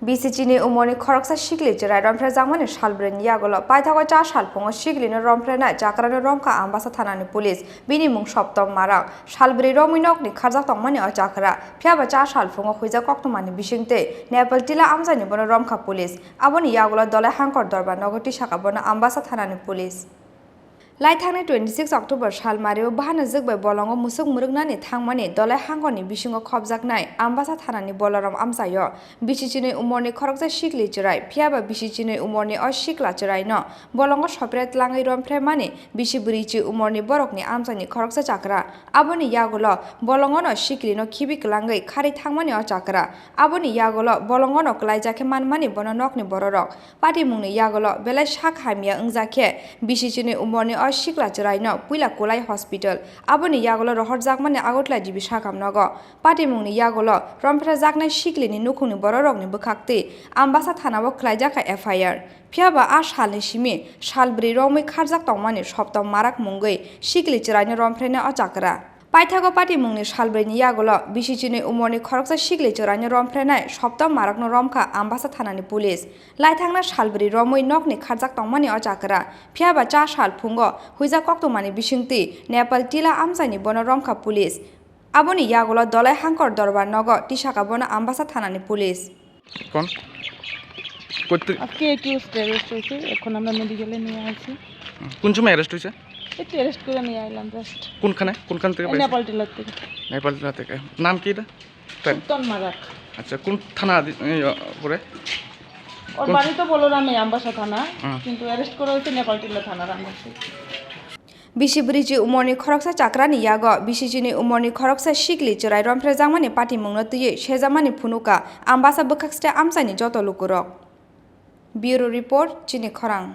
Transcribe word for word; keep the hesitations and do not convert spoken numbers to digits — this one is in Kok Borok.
Bisichini umorni khoroksa sikli chwrai romphrejakmani salbrwini yagulo paithago cha salphungo siklino romphrena chakrano romkha Ambasa thanani police. Bini mung Soptom Marak. Salbrwi romwi nokni kharjak tongmani o chakra. Phiyaba cha salphungo huijak koktwmani bisingtwi Nepal tila amchaini bono romkha police. Aboni yagulo Dolai Hangkor Dorbar nogo tisaka bono Ambasa thanani police. Laithangni twenty six October salmario bahanajwk bai bolongo musuk mwrwknani thangmani Dolai Hangkorni bisingo khopjaknai Ambasa thanani Bolaram amchaio bisichinwi umorni khoroksa sikli chwrai, phiyaba bisichinwi umorni o sikla chwraino bolongo sopre tlangwi romphre mani bisi bwrwichi umorni borokni amchaini khoroksa chakra. Aboni yagulo bolongono siklino khibi kwlangwi kharwi thangmani o chakra. Aboni yagulo bolongono kwlaijak khe manmani bono nokni bororok. Patimungni yagulo belai sak hamya wngjak khe, bisichini umorni o sikla chwraino puila Kulai Hospital, aboni yagulo rohorjakmani Agartala G B sakhamnogo. Patimungni yagulo rompherejaknai siklini nukhungni bororokni bwkhaktwi Ambasa thanao khlaijakha F I R. Phiyaba a salni simi salbrwi romwi kharjak tongmani Soptom Marak mungwi sikli chwraino romphrena o chakra. Paithago patimungni salbrwini yagulo bisichini umorni khoroksa sikli chwraino romprenai Soptom Marakno romkha Ambasa thanani police. Laithangna salbrwi romwi nokni kharjak tongmani o chakra. Phiyaba cha salphungo huijak koktwmani bisingtwi Nepal tila amchaini bono romkha police. Aboni yagulo Dolai Hangkor Dorbar nogo tisaka bono Ambasa thanani police. কোন? করতে আজকে accused arrest হয়েছে, এখন আমরা মেডিকেলে নিয়ে আসি। কোন সময় অ্যারেস্ট হয়েছে? একটু অ্যারেস্ট করে নিয়ে আইলাম জাস্ট। কোনখানে? কোনখান থেকে পাইছে? নেপাল টিলার থেকে। নেপাল জেলা থেকে। নাম কি এটা? তাই? সুতন মারাক। আচ্ছা, কোন থানা আদি- এই, আহ, পড়ে? ওর কোন- বাড়ি তো বলরামে, আমবাসা থানা, হুম। কিন্তু অ্যারেস্ট করা হয়েছে নেপাল টিলা থানার Ambassa. Bisi bwrwichi umorni khoroksa chakrani yago bisichini umorni khoroksa sikli chwrai romphrjakmani patimungno twiwi sejamani phunuka Ambasa bwkhakste amchaini joto lukurok. Bureau Report, Chini Khorang.